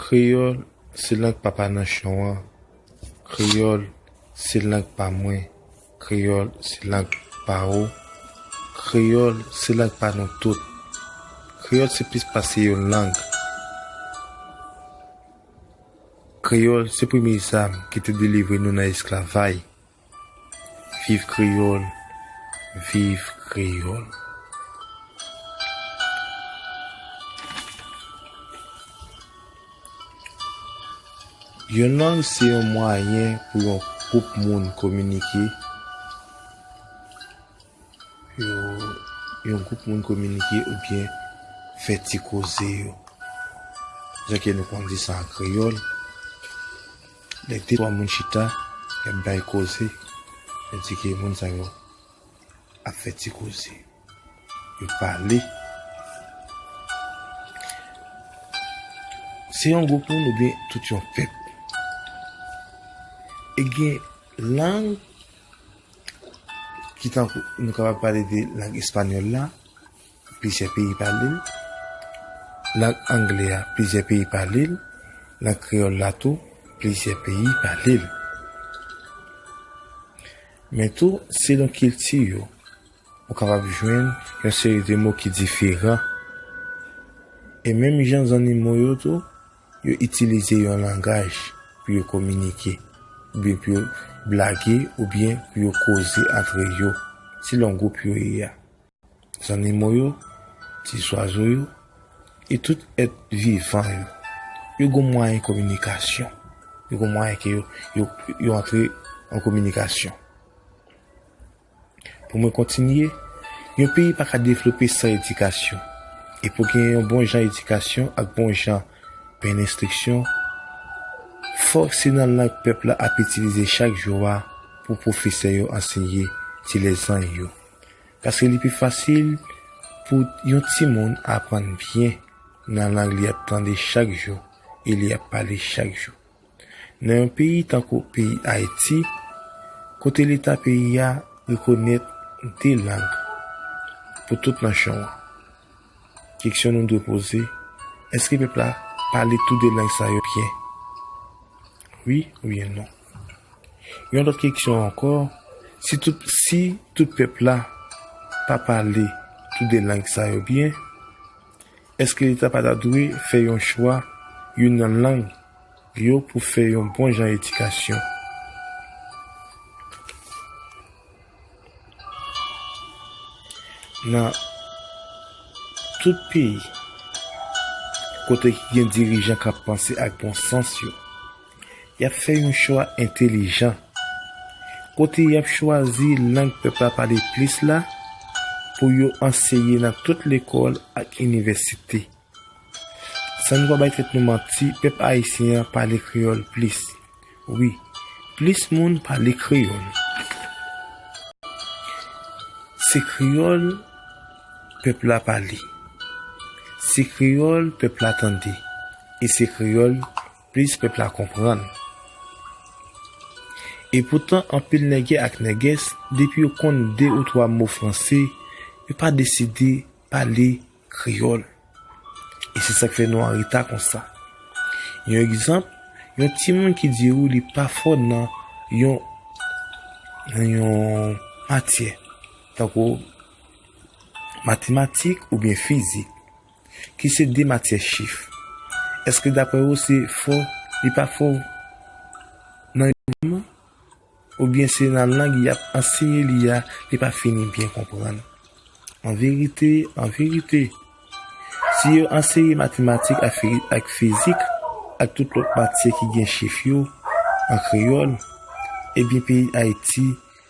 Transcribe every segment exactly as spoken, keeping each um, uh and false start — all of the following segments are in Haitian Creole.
Kreyòl se lang papa nanchon an. Kreyòl se lang pa mwen. Kreyòl se lang pa ou. Kreyòl se lang pa nou tout. Kreyòl se plis pase yon lang. Kreyòl se premye zam ki te delivre nou nan esklavay. Viv kreyòl, viv kreyòl. Yon lang se yon mwayen pou yon gwoup moun kominike. Yo, yon gwoup moun kominike oubyen fè ti koze yo. Jan ke nou konn di sa an kreyòl, lè de twa moun chita, y ap bay koze, yo di ke moun sa yo ap fè ti koze. Yo pale. Se yon gwoup moun oubyen tout yon pèp. E gen lang ki tankou nou kapab pale de lang espanyòl la, plizyè peyi pale l. Lang anglè a, plizyè peyi pale l. Lang kreyòl la tou, plizyè peyi pale l. Men tou, selon kilti yo, ou kapab jwenn yon seri de mo ki diferan. E menm jan zannimo yo tou, yo itilize yon langaj pou yo kominike, oubyen pou yo blage, oubyen pou yo koze antre yo, selon gwoup yo ye a. Zannimo yo, ti zwazo yo, e tout èt vivan yo, yo gon mwayen kominikasyon. Yo gon mwayen ke yo, yo, yo antre an kominikasyon. Pou mwen kontinye, yon peyi pa ka devlope san edikasyon. E pou gen yon bon jan edikasyon ak bon jan pen enstriksyon, fòk se nan lang pèp la ap itilize chak jou a pou pwofesè yo anseye ti lèzanj yo. Paske li pi fasil pou yon timoun aprann byen nan lang li ap tande chak jou e li ap pale chak jou. Nan yon peyi tankou peyi Ayiti, kote Leta peyi a rekonèt de lang pou tout nanchon an, kesyon nou dwe poze, èske pèp la pale tou de lang sa yo byen? Wi oubyen non? Yon lòt kesyon ankò, si tout, si tout pèp la pa pale tou de lang sa yo byen, èske Leta pa ta dwe fè yon chwa youn nan lang yo pou fè yon bon jan edikasyon? Nan tout peyi, kote ki gen dirijan k ap panse ak bon sans yo, y ap fè yon chwa entelijan, kote y ap chwazi lang pèp la pale plis la pou yo anseye nan tout lekòl ak inivèsite. San nou pa bay tèt nou manti, pèp ayisyen an pale kreyòl plis. Wi, plis moun pale kreyòl. Se kreyòl pèp la pale. Se kreyòl pèp la tande. E se kreyòl plis pèp la konprann. Epoutan, anpil nègè ak nègès, depi yo konn de ou twa mo franse, yo pa deside pale kreyòl. E se sa k fè nou an reta konsa. Yon egzanp, yon timoun ki di ou li pa fò nan yon, nan yon matyè, tankou matematik oubyen fizik, ki se de matyè chif. Èske daprè ou se fò, li pa fò nan yon moman? Oubyen se nan lang y ap anseye li a, li pa fini byen konprann? An verite, an verite, si yo anseye matematik ak fi-, ak fizik, ak tout lòt matyè ki gen chif yo, an kreyòl, ebyen peyi Ayiti,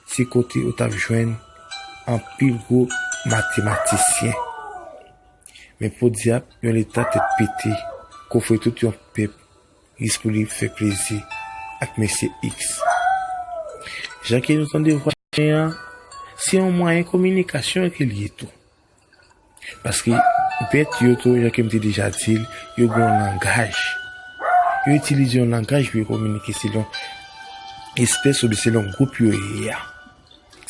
se kote ou t ap jwenn anpil gwo matematisyen. Men podyab, yon leta tèt pete, k ofri tout yon pèp ris pou li fè plezi ak mesye X. Jan ke nou tande vwa chen an, se yon mwayen kominikasyon ke l ye tou. Paske bèt yo tou, jan ke m te deja di l, yo gen yon langaj. Yo itilize yon langaj pou yo kominike selon espès oubyen selon gwoup yo ye a.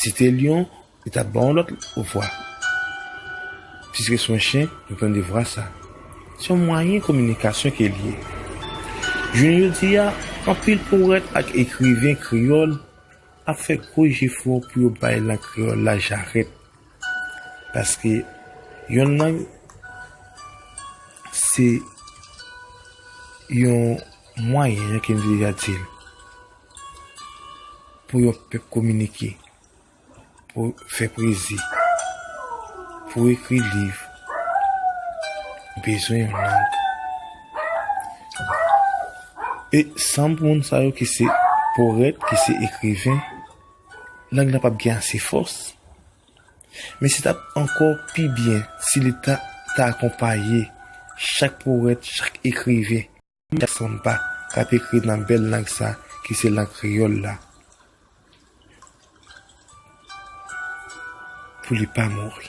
Si te lyon, li t ap ba w yon lòt vwa. Piske se yon chen, nou tande vwa sa. Se yon mwayen kominikasyon ke l ye. Jounen jodi a, anpil powèt ak ekriven kreyòl ap fè gwo jefò pou yo bay lang kreyòl la jarèt. Paske yon lang se yon mwayen, jan ke m te deja di l, pou yon pèp kominike, pou fè pwezi, pou ekri liv, bezwen yon lang. E san moun sa yo ki se powèt, ki se ekriven, lang nan p ap gen ase fòs. Men se t ap ankò pi byen si Leta ta akonpaye chak powèt, chak ekriven, chak sanba k ap ekri nan bèl lang sa ki se lang kreyòl la, pou li pa mouri.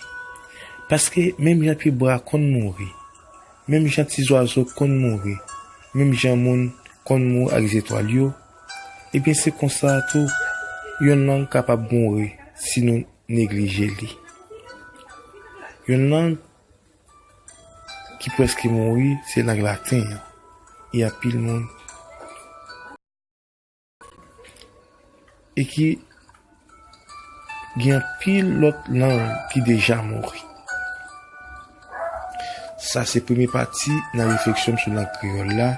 Paske menm jan pyebwa konn mouri, menm jan ti zwazo konn mouri, menm jan moun konn mouri ak zetwal yo, ebyen se konsa tou yon lang kapab mouri si nou neglije li. Yon lang ki prèske mouri se lang laten an. Gen anpil moun e ki gen anpil lòt lang ki deja mouri. Sa se premye pati nan refleksyon m sou lang kreyòl la.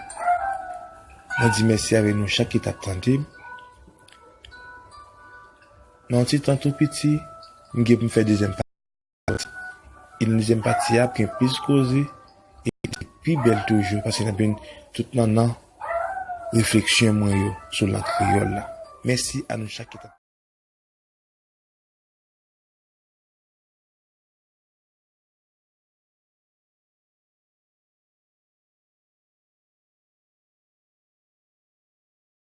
Mwen di mèsi avèk nou chak ki t ap tande m. Nan yon ti tan tou piti, m gen pou m fè dezyèm pati. E nan dezyèm pati a ap gen plis koze e pi bèl toujou, paske n ap jwenn tout nannan refleksyon mwen yo sou lang kreyòl la. Mèsi a nou chak ki t ap